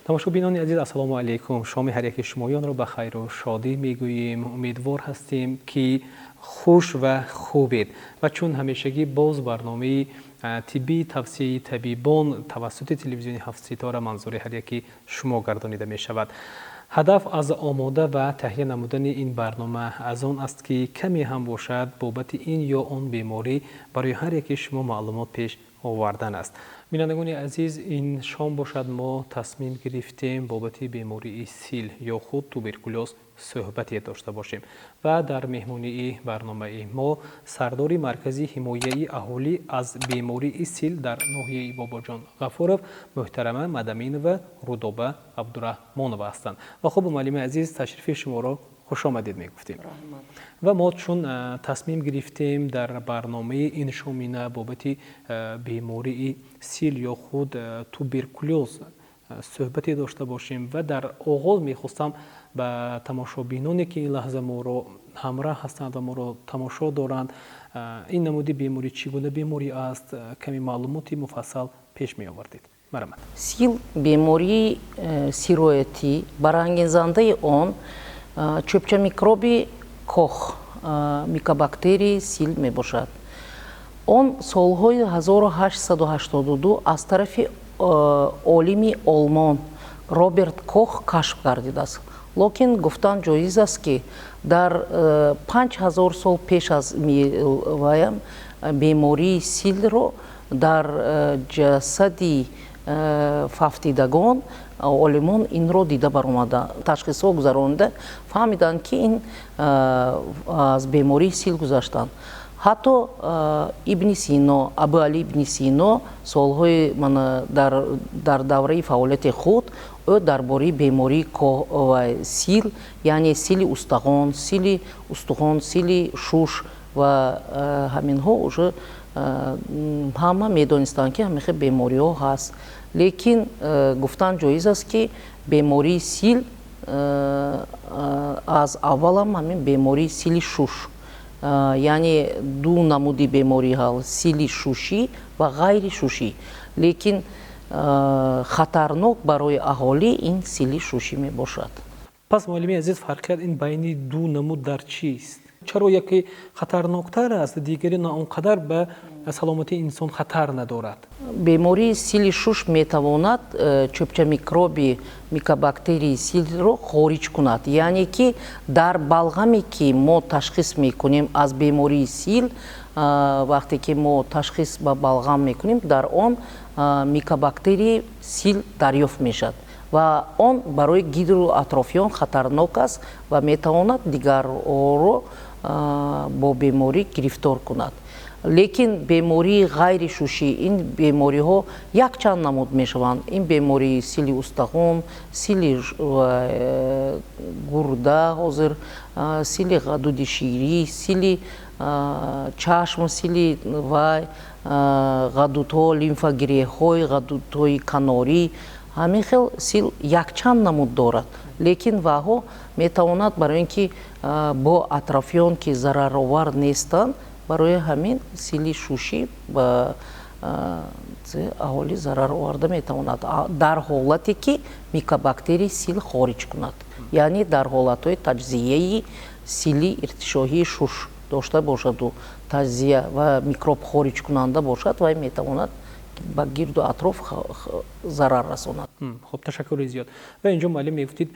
Тамошобинони азиз, ассалому алайкум. Шоми ҳар яки шумоёнро ба хайру шодӣ мегӯем. Умедвор ҳастем, ки хуш ва хубед ва чун ҳамешагӣ боз барномаи тиббии тавсияи табибон тавассути телевизиони Ҳафт Ситора манзури ҳар яки шумо гардонида мешавад. Ҳадаф аз омода ва таҳия намудани ин барнома аз он аст, ки каме ҳам бошад, бобати ин ё он беморӣ барои ҳар яки шумо маълумот пеш овардан аст. Бинандагони азиз, ин шом бошад, мо тасмим гирифтем бобати бемории сил ё худ туберкулёз суҳбате дошта бошем ва дар меҳмонии барномаи мо сардори маркази ҳимояи аҳолӣ аз бемории сил дар ноҳияи Бобоҷон Ғафуров муҳтарама Мадаминова Рудоба Абдураҳмонова ҳастанд. Ва хуб, муаллими азиз, ташрифи шуморо хушомадед мегуфтем. Ва мо чун тасмим гирифтем дар барномаи ин шомина бобати бемории сил ё худ туберкулёз суҳбате дошта бошем ва дар оғоз мехостам ба тамошобиноне, ки ин лаҳза моро ҳамроҳ ҳастанд ва моро тамошо доранд, ин намуди беморӣ чӣ гуна беморӣ аст, каме маълумоти муфассал пеш меовардед. Марҳамат. Сил бемории сироятӣ, барангезандаи он чӯбча микроби Кох, микобактерии сил мебошад. Он солҳои 1882 аз тарафи олими олмон Роберт Кох кашф гардидааст. Лекин гуфтан ҷоиз аст, ки дар 5000 сол пеш аз ваям бемории силро дар ҷасади фавтидагон олимон инро дида баромада, ташхисҳо гузаронида фаҳмиданд, ки ин аз бемории сил гузаштанд. Ҳатто Ибни Сино, Абу Али Ибни Сино солҳои дар давраи фаъолияти худ ӯ дар бораи бемории сил, яъне сили устахон, сили устухон, сили шуш ва ҳаминҳо уже ҳама медонистанд, ки ҳамин хел бемориҳо ҳаст. Лекин гуфтан ҷоиз аст, ки бемории сил аз аввалам ҳамин бемории сили шуш, яъне ду намуди беморӣ ҳал: сили шушӣ ва ғайри шушӣ. Лекин хатарнок барои аҳолӣ ин сили шушӣ мебошад. Пас, муаллими азиз, фарқият ин байни ду намуд дар чист? Чаро яке хатарноктар аст, дигаре на он қадар ба саломатии инсон хатар надорад? Бемории сили шуш метавонад чӯбча микроби микобактерии силро хориҷ кунад, яъне ки дар балғаме, ки мо ташхис мекунем аз бемории сил, вақте ки мо ташхис ба балғам мекунем, дар он микобактерии сил дарёфт мешавад ва он барои гирду атрофиён хатарнок аст ва метавонад дигарро бо беморӣ гирифтор кунад. Лекин бемории ғайри шушӣ, ин бемориҳо якчанд намуд мешаванд: ин бемории сили устахон, сили гурда, ҳозир сили ғадуди ширӣ, сили чашм, сили вай ғадудҳо, лимфогиреҳҳои ғадудҳои канорӣ. Ҳамин хел сил якчанд намуд дорад. Лекин ваҳо метавонад, барои ин ки бо атрофиён ки зараровар нестанд, барои ҳамин сили шушӣ ба аҳолӣ зарар оварда метавонад дар ҳолате, ки микобактерии сил хориҷ кунад, яъне дар ҳолатҳои таҷзияи сили иртишоҳии шуш дошта бошаду таҷзия ва микроб хориҷкунанда бошад, вай метавонад ба гирду атроф зарар расонад. Хуб, ташаккури зиёд. Ва инҷо, муаллим, мегуфтед,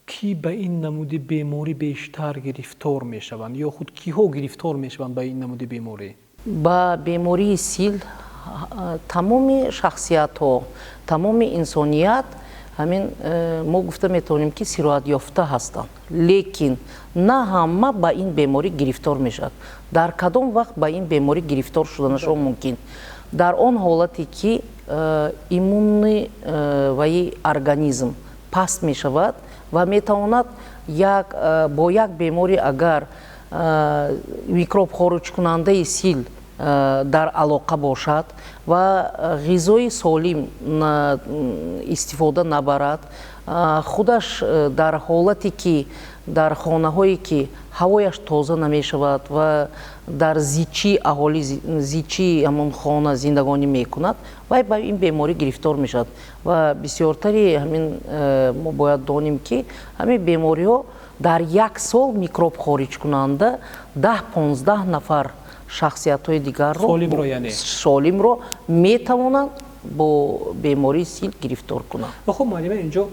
кӣ ба ин намуди беморӣ бештар гирифтор мешаванд ё худ киҳо гирифтор мешаванд ба ин намуди беморӣ? Ба бемории сил тамоми шахсиятҳо, тамоми инсоният ҳамин мо гуфта метавонем, ки сироятёфта ҳастанд. Лекин на ҳама ба ин беморӣ гирифтор мешавад. Дар кадом вақт ба ин беморӣ гирифтор шуданашон мумкин? Дар он ҳолате, ки иммунный ваи организм паст мешавад ва метавонад бо як беморӣ, агар микроб хориҷкунандаи сил дар алоқа бошад ва ғизои солим истифода набарад, худаш дар ҳолате ки дар хонаҳое ки ҳавояш тоза намешавад ва дар зичии аҳолӣ, зичии ҳамон хона зиндагонӣ мекунад, вай ба ин беморӣ гирифтор мешавад. Ва бисёртари ҳамин мо бояд донем, ки ҳамин бемориҳо дар як сол микроб хориҷкунанда 10-15 нафар шахсиятҳои дигарро солимро метавонанд бо бемории сил гирифтор кунанд. Ва хуб, муаллима, инҷо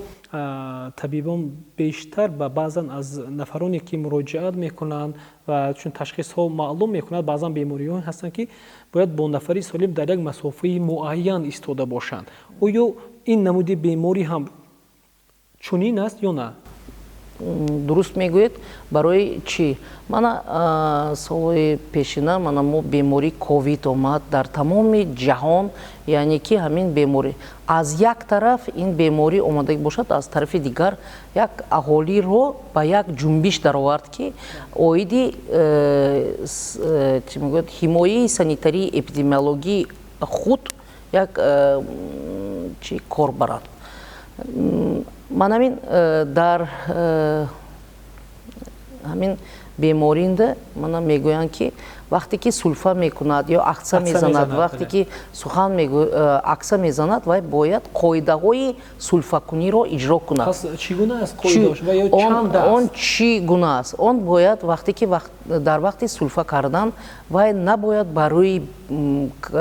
табибон бештар ба баъзан аз нафароне ки муроҷиат мекунанд ва чун ташхисҳо маълум мекунад, баъзан бемориҳое ҳастанд, ки бояд бо нафари солим дар як масофаи муайян истода бошанд. Оё ин намуди беморӣ ҳам чунин аст ё на? Дуруст мегӯед. Барои чӣ? Мана солҳои пешина мана мо бемории ковид омад дар тамоми ҷаҳон, яъне ки ҳамин беморӣ аз як тараф ин беморӣ омада бошад, аз тарафи дигар як аҳолиро ба як ҷунбиш даровард, ки оиди чӣ мегӯяд, ҳимояи санитарии эпидемиологии худ як чӣ кор барад. Ман ҳамин дар ҳамин беморинда мана мегӯянд, ки вақте ки сулфа мекунад ё акса мезанад, вақте ки сухан акса мезанад, вай бояд қоидаҳои сулфакуниро иҷро кунад. Чӣ гуна аст қоидааш ва ё чанд аст? Он чӣ гуна аст? Он бояд вақте ки дар вақти сулфа кардан вай набояд барои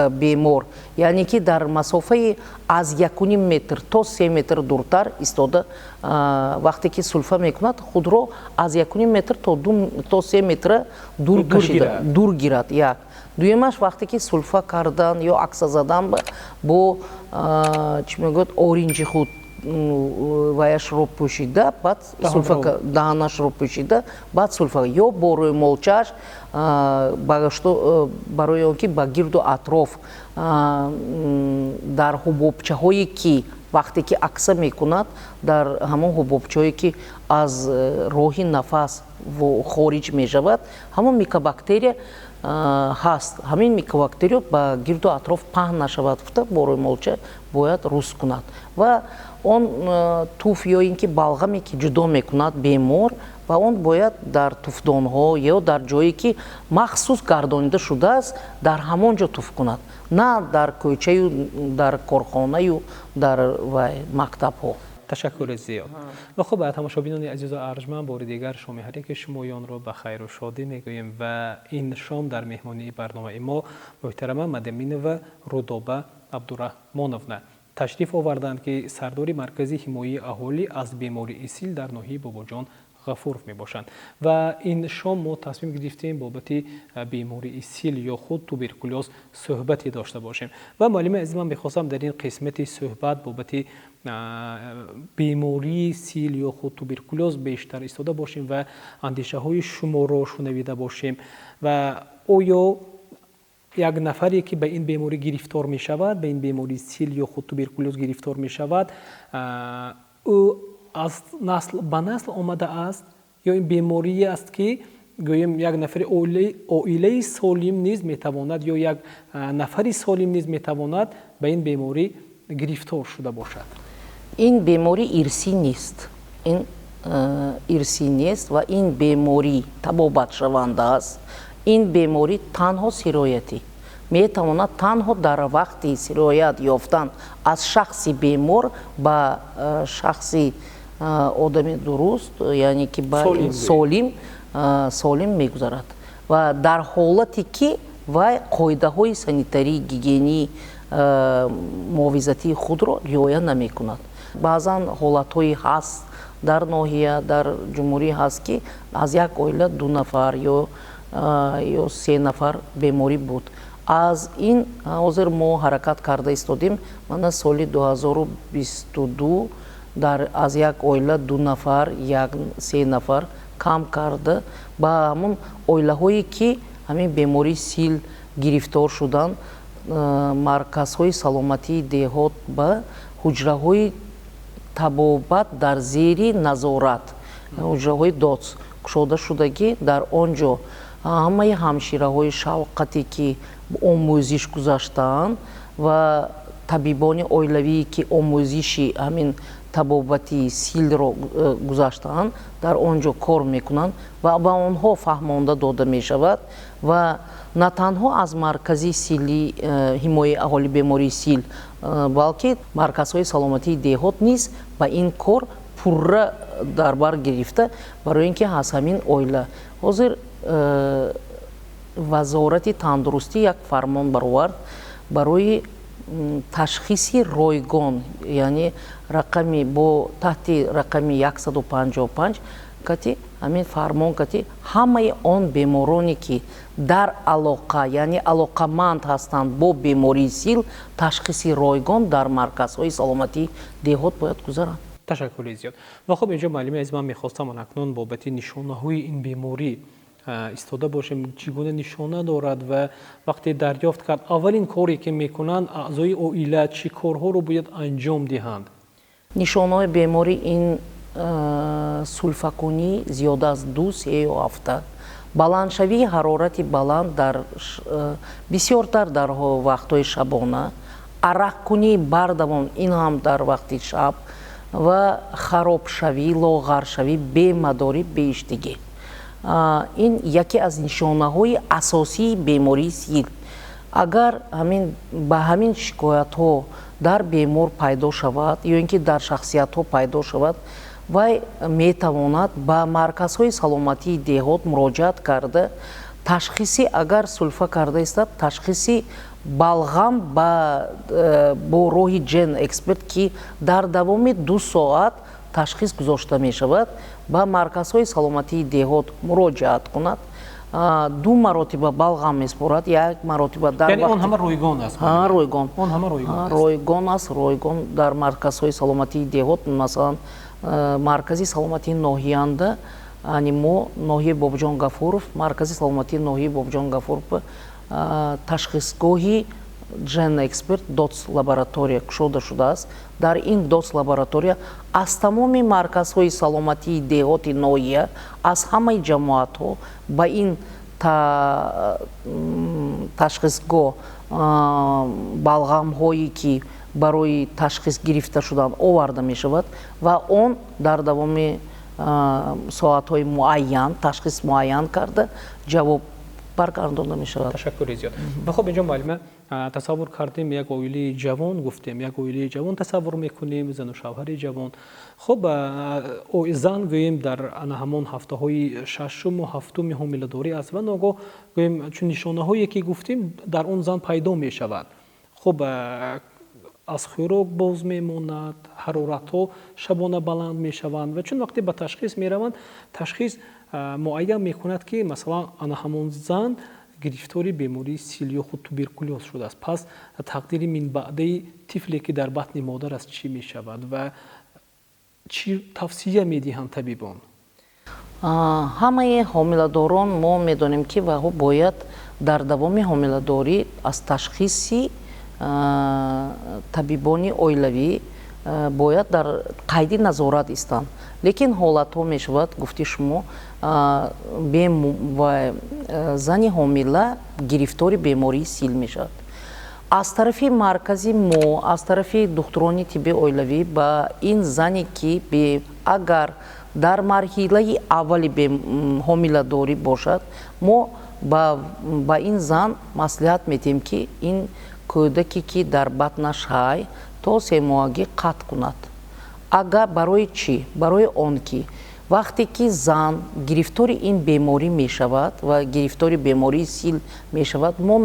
бемор, яъне ки дар масофаи аз 1,5 метр то 3 метр дуртар истода, вақте ки сулфа мекунад, худро аз 1,5 метр то 3 метра дур кашида дур гирад. Як дуюмаш, вақте ки сулфа кардан ё акса задан бо чӣ мегӯяд, оринҷи худ ваяшро пӯшида, баъд сулфа, даҳанашро пӯшида, баъд сулфа ё бо рӯймолчааш, барои он ки ба гирду атроф дар ҳубобчаҳое ки вақте ки акса мекунад, дар ҳамон ҳубобчаҳое ки аз роҳи нафас хориҷ мешавад, ҳамон микобактерия ҳаст, ҳамин микобактерия ба гирду атроф паҳн нашавад гуфта, бо рӯймолча бояд рӯз кунад. Ва он туф ё ин ки балғаме ки ҷудо мекунад бемор, ва он бояд дар туфдонҳо ё дар ҷое ки махсус гардонида шудааст, дар ҳамон ҷо туф кунад, на дар кӯчаю дар корхонаю дар вай мактабҳо. Ташаккури зиёд. Ва хуб, тамошобинони азизу арҷманд, бори дигар шоми ҳар яки шумоёнро ба хайру шодӣ мегӯем ва ин шом дар меҳмонии барномаи мо муҳтарама Мадаминова Рудоба Абдураҳмоновна ташриф оварданд, ки сардори маркази ҳимояи аҳолӣ аз бемории сил дар ноҳияи Бобоҷон Ғафуров мебошанд. Ва ин шом мо тасмим гирифтем бобати бемории сил ё худ туберкулёз суҳбате дошта бошем. Ва муаллими азиз, ман мехостам дар ин қисмати суҳбат бобати бемории сил ё худ туберкулёз бештар истода бошем ва андешаҳои шуморо шунавида бошем. Ва оё як нафаре ки ба ин беморӣ гирифтор мешавад, ба ин бемории сил ё худ туберкулёз гирифтор мешавад, ӯ аз насл ба насл омадааст ё ин беморие аст, ки гӯем як нафари оилаи солим низ метавонад ё як нафари солим низ метавонад ба ин беморӣ гирифтор шуда бошад? Ин беморӣ ирсӣ нест, ин ирсӣ нест ва ин беморӣ табобатшаванда аст. Ин беморӣ танҳо сироятӣ метавонад, танҳо дар вақти сироят ёфтан аз шахси бемор ба шахси одами дуруст, яъне ки ба солим мегузарад ва дар ҳолате ки вай қоидаҳои санитарии, гигиении, муҳофизатии худро риоя намекунад. Баъзан ҳолатҳое ҳаст дар ноҳия, дар ҷумҳурӣ ҳаст, ки аз як оила 2 нафар ё 3 нафар беморӣ буд. Аз ин ҳозир мо ҳаракат карда истодем. Мана соли 2022 дар аз як оила 2 нафар, як 3 нафар кам карда, ба ҳамон оилаҳое ки ҳамин бемории сил гирифтор шуданд, марказҳои саломатии деҳот ба ҳуҷраҳои табобат дар зери назорат, ҳуҷраҳои ДОЦ кушода шудагӣ, дар он ҷо ҳамаи ҳамшираҳои шавқате ки омӯзиш гузаштаанд ва табибони оилавие ки омӯзиши ҳамин табобати силро гузаштаанд, дар он ҷо кор мекунанд ва ба онҳо фаҳмонда дода мешавад. Ва на танҳо аз маркази сили ҳимояи аҳоли бемории сил, балки марказҳои саломатии деҳот низ ба ин кор пурра дар бар гирифта, барои ин ки аз ҳамин оила. Ҳозир Вазорати тандурустӣ як фармон баровард барои ташхиси ройгон, яъне рақами бо таҳти рақами 155 кати ҳамин фармон кати ҳамаи он бемороне ки дар алоқа, яъне алоқаманд ҳастанд бо бемории сил, ташхиси ройгон дар марказҳои саломатии деҳот бояд гузаранд. Ташаккури зиёд. Ва хуб, инҷо муаллими азиз, ман мехостам акнун бобати нишонаҳои ин беморӣ истода бошем. Чӣ гуна нишона дорад ва вақте дарёфт кард, аввалин коре ки мекунанд аъзои оила, чӣ корҳоро бояд анҷом диҳанд? Нишонаҳои беморӣ ин сулфакунӣ зиёда аз 2-3 ҳафта, баландшавии ҳарорати баланд дар бисёртар дар вақтҳои шабона, арақкунии бардавом ин ҳам дар вақти шаб ва харобшавӣ, лоғаршавӣ, бемадорӣ, беиштигӣ. Ин яке аз нишонаҳои асосии бемории сил. Агар ба ҳамин шикоятҳо дар бемор пайдо шавад ё ин ки дар шахсиятҳо пайдо шавад, вай метавонад ба марказҳои саломатии деҳот муроҷиат карда, ташхиси агар сулфа карда истад, ташхиси балғам бо роҳи ҷен эксперт, ки дар давоми 2 соат ташхис гузошта мешавад, ба марказҳои саломатии деҳот муроҷиат кунад. 2 маротиба балғам меспорад, 1 маротиба дар яъне он ҳама ройгон аст? Ҳа, ройгон. Он ҳама ройгон аст. Ройгон аст, ройгон дар марказҳои саломатии деҳот, масалан, маркази саломатии ноҳиянда, ани мо ноҳияи Бобоҷон Гафуров, маркази саломатии ноҳияи Бобоҷон Гафуров ташхисгоҳи ҷен эксперт дотс лаборатория кушода шудааст. Дар ин дотс лаборатория аз тамоми марказҳои саломатии деҳоти ноҳия, аз ҳамаи ҷамоатҳо ба ин ташхисгоҳ балғамҳое ки барои ташхис гирифта шудан оварда мешавад ва он дар давоми соатҳои муайян ташхис муайян карда ҷавоб баргардонда мешавад. Ташаккури зиёд. Ва хуб, инҷо муаллима, тасаввур кардем як оилаи ҷавон, гуфтем як оилаи ҷавон тасаввур мекунем, зану шавҳари ҷавон. Хуб, зан гӯем дар ана ҳамон ҳафтаҳои шашуму ҳафтуми ҳомиладорӣ аст ва ногоҳ гӯем чун нишонаҳое ки гуфтем дар он зан пайдо мешавад. Хуб, аз хӯрок боз мемонад, ҳароратҳо шабона баланд мешаванд ва чун вақте ба ташхис мераванд, ташхис муайян мекунад ки масалан ана ҳамон зан гирифтори бемории сил ё худ туберкулёз шудааст. Пас тақдири минбаъдаи тифле ки дар батни модар аст чӣ мешавад ва чӣ тавсия медиҳанд табибон? Ҳамаи ҳомиладорон мо медонем ки ваҳо бояд дар давоми ҳомиладорӣ аз ташхиси табибони оилавӣ бояд дар қайди назорат истанд. Лекин ҳолатҳо мешавад, гуфти шумо, зани ҳомила гирифтори бемории сил мешавад. Аз тарафи маркази мо, аз тарафи духтурони тибби оилавӣ ба ин зане ки агар дар марҳилаи аввали ҳомиладорӣ бошад, мо ба ин зан маслиҳат медиҳем ки ин кӯдаке ки дар батнаш ҳай то семоҳагӣ қатъ кунад. Агар барои чӣ? Барои он ки вақте ки зан гирифтори ин беморӣ мешавад ва гирифтори бемории сил мешавад, мо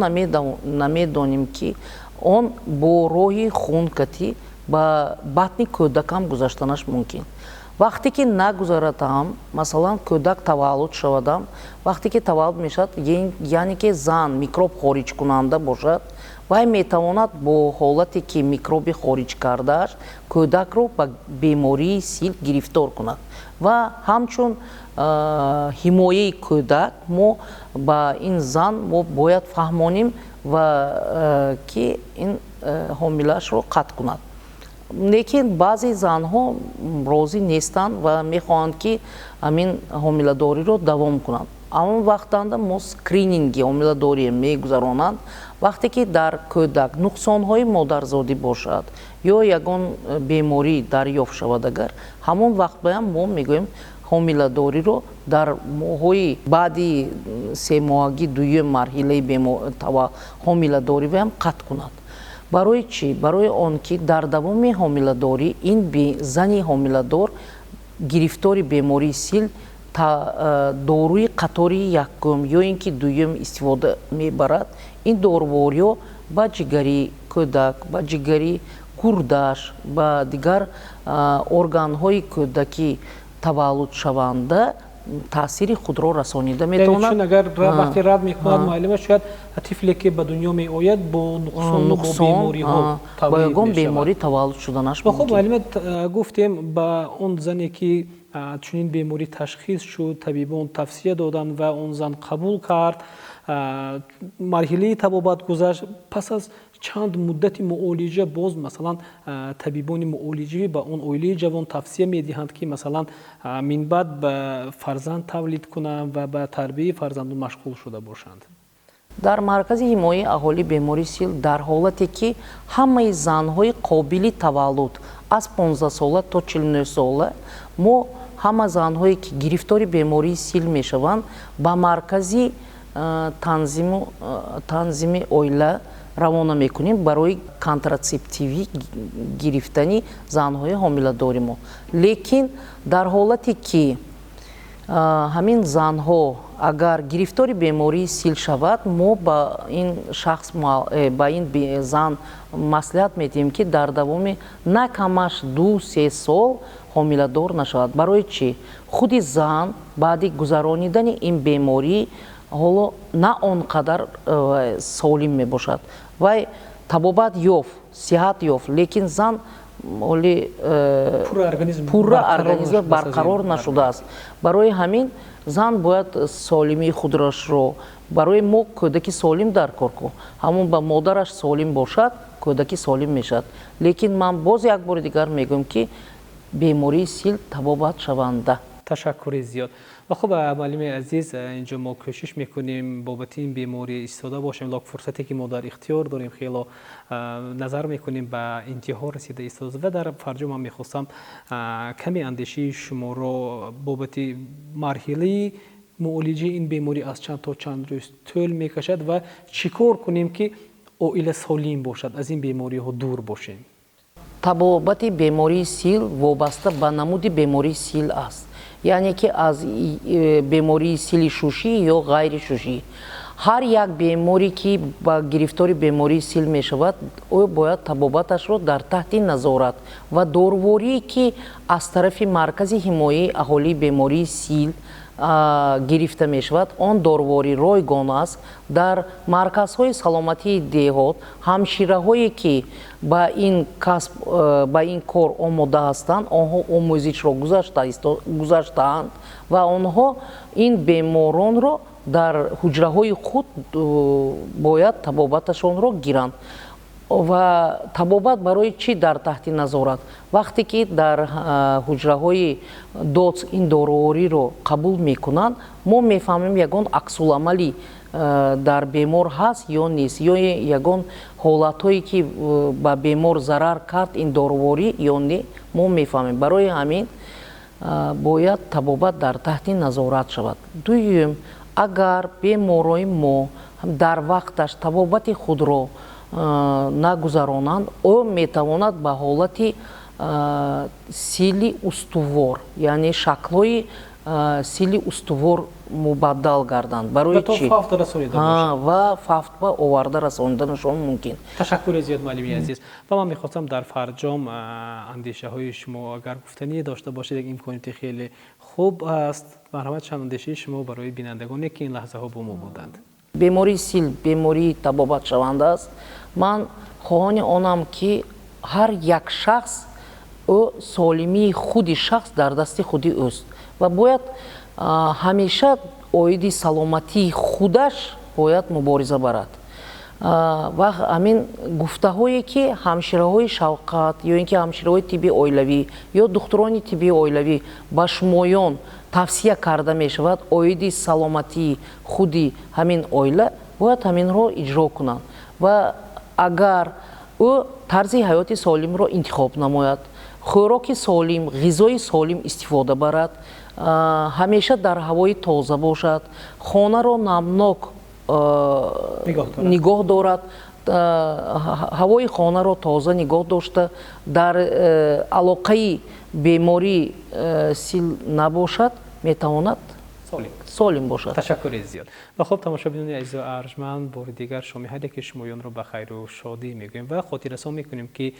намедонем ки он бо роҳи хункатӣ ба батни кӯдакам гузаштанаш мумкин. Вақте ки нагузарад ҳам, масалан, кӯдак таваллуд шавадам, вақте ки таваллуд мешавад, яъне ки зан микроб хориҷкунанда бошад, вай метавонад бо ҳолате ки микроби хориҷ кардааш кӯдакро ба бемории сил гирифтор кунад. Ва ҳамчун ҳимояи кӯдак мо ба ин зан мо бояд фаҳмонем ва ки ин ҳомилаашро қатъ кунад. Лекин баъзе занҳо розӣ нестанд ва мехоҳанд ки ҳамин ҳомиладориро давом кунанд. Он вақтанда мо скрининги ҳомиладорӣ мегузаронанд. Вақте ки дар кӯдак нуқсонҳои модарзодӣ бошад ё ягон беморӣ дарёфт шавад, агар ҳамон вақт баям мо мегӯем ҳомиладориро дар моҳҳои баъди семоҳагӣ дуюм марҳилаи ҳомиладорӣ баям қатъ кунад. Барои чӣ? Барои он ки дар давоми ҳомиладорӣ ин зани ҳомиладор гирифтори бемории сил доруи қатори якум ё ин ки дуюм истифода мебарад. Ин дорувориҳо ба ҷигари кӯдак, ба ҷигари гурдаш, ба дигар органҳои кӯдаки таваллудшаванда таъсири худро расонида метавонад. Чун агар вақте рад мекунад муаллима, шояд тифле ки ба дунё меояд бо нуқсон, бо бемориҳо бо ягон беморӣ таваллуд шуданаш мумкин. Хуб, муаллима, гуфтем ба он зане ки чунин беморӣ ташхис шуд, табибон тавсия доданд ва он зан қабул кард, марҳилаи табобат гузашт. Пас аз чанд муддати муолиҷа боз, масалан, табибони муолиҷавӣ ба он оилаи ҷавон тавсия медиҳанд, ки, масалан, минбаъд ба фарзанд тавлид кунанд ва ба тарбияи фарзандон машғул шуда бошанд. Дар маркази ҳимояи аҳолӣ бемории сил дар ҳолате ки ҳамаи занҳои қобили таваллуд аз 15 сола то 49 сола, мо ҳама занҳое ки гирифтори бемории сил мешаванд, ба маркази танзими оила равона мекунем барои контратсептивӣ гирифтани занҳои ҳомиладори мо. Лекин дар ҳолате ки ҳамин занҳо агар гирифтори бемории сил шавад, мо ба ин шахс, ба ин зан маслиҳат медиҳем, ки дар давоми на камаш 2-3 сол ҳомиладор нашавад. Барои чӣ? Худи зан баъди гузаронидани ин беморӣ ҳоло на он қадар солим мебошад. Вай табобат ёфт, сиҳат ёфт, лекин зан ҳоли пурра организм барқарор нашудааст. Барои ҳамин зан бояд солимии худрашро, барои мо кӯдаки солим дар кор ку, ҳамон ба модараш солим бошад, кӯдаки солим мешавад. Лекин ман боз як бори дигар мегӯям, ки бемории сил табобатшаванда. Ташаккури зиёд. Ва хуб, муаллими азиз, инҷо мо кӯшиш мекунем бобати ин беморӣ истода бошем, лок фурсате ки мо дар ихтиёр дорем хело назар мекунем ба интиҳо расида истода. Ва дар фарҷом ман мехостам каме андешаи шуморо бобати марҳилаи муолиҷаи ин беморӣ аз чанд то чанд рӯз тӯл мекашад ва чӣ кор кунем, ки оила солим бошад, аз ин бемориҳо дур бошем. Табобати бемории сил вобаста ба намуди бемории сил аст, яъне ки аз бемории сили шушӣ ё ғайри шушӣ. Ҳар як беморе ки ба гирифтори бемории сил мешавад, ӯ бояд табобаташро дар таҳти назорат ва доруворие ки аз тарафи маркази ҳимояи аҳолии бемории сил гирифта мешавад, он доруворӣ ройгон аст. Дар марказҳои саломатии деҳот ҳамшираҳое ки ба ин касб, ба ин кор омода ҳастанд, онҳо омӯзишро гузаштаанд ва онҳо ин беморонро дар ҳуҷраҳои худ бояд табобаташонро гиранд. Ва табобат барои чӣ дар таҳти назорат? Вақте ки дар ҳуҷраҳои ДОЦ ин дорувориро қабул мекунанд, мо мефаҳмем ягон аксуламали дар бемор ҳаст ё нест, ё ягон ҳолатҳое ки ба бемор зарар кард ин доруворӣ ё не, мо мефаҳмем. Барои ҳамин бояд табобат дар таҳти назорат шавад. Дуюм, агар беморои мо дар вақташ табобати худро нагузаронанд, ӯ метавонад ба ҳолати сили устувор, яъне шаклҳои сили устувор мубаддал гарданд. Барои чӣ? Ва фавт ба оварда расониданашон мумкин. Ташаккури зиёд, муаллими азиз. Ва ман мехостам дар фарҷом андешаҳои шумо агар гуфтанӣ дошта бошед, як имконияти хеле хуб аст. Марҳамат, чанд андешаи шумо барои бинандагоне ки ин лаҳзаҳо бо мо буданд. Бемории сил бемории табобатшаванда аст. Ман хоҳони онам, ки ҳар як шахс, ӯ солимии худи шахс дар дасти худи ӯст ва бояд ҳамеша оиди саломатии худаш бояд мубориза барад. Ва ҳамин гуфтаҳое, ки ҳамшираҳои шавқат ё ин ки ҳамшираҳои тибби оилавӣ ё духтурони тибби оилавӣ ба шумоён тавсия карда мешавад оиди саломатии худи ҳамин оила, бояд ҳаминро иҷро кунанд. Ва агар ӯ тарзи ҳаёти солимро интихоб намояд, хӯроки солим, ғизои солим истифода барад, ҳамеша дар ҳавои тоза бошад, хонаро намнок нигоҳ дорад, ҳавои хонаро тоза нигоҳ дошта, дар алоқаи бемории сил набошад, метавонад солим бошад. Ташаккури зиёд. Ва хуб, тамошобинони азизу арҷманд, бори дигар шоми ҳар яки шумоёнро ба хайру шодӣ мегӯем ва хотиррасон мекунем, ки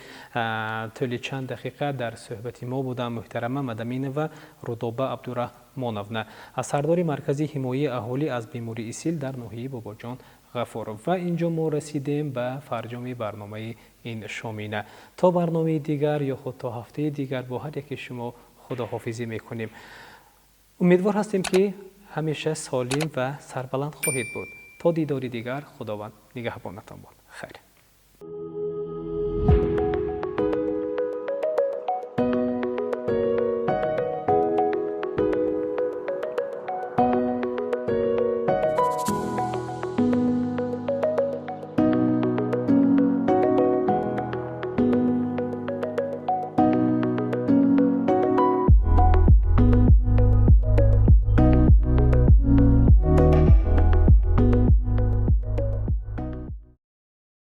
тӯли чанд дақиқа дар суҳбати мо буданд муҳтарама Мадаминова Рудоба Абдураҳмоновна аз сардори Маркази ҳимояи аҳолӣ аз бемории сил дар ноҳияи Бобоҷон Ғафуров. Ва инҷо мо расидем ба фарҷоми барномаи ин шомина. То барномаи дигар ё худ то ҳафтаи дигар бо ҳар яки шумо худоҳофизӣ мекунем. Умедвор ҳастем, ки ҳамеша солим ва сарбаланд хоҳед буд. То дидори дигар, Худованд нигаҳбонатон бод. Хайр.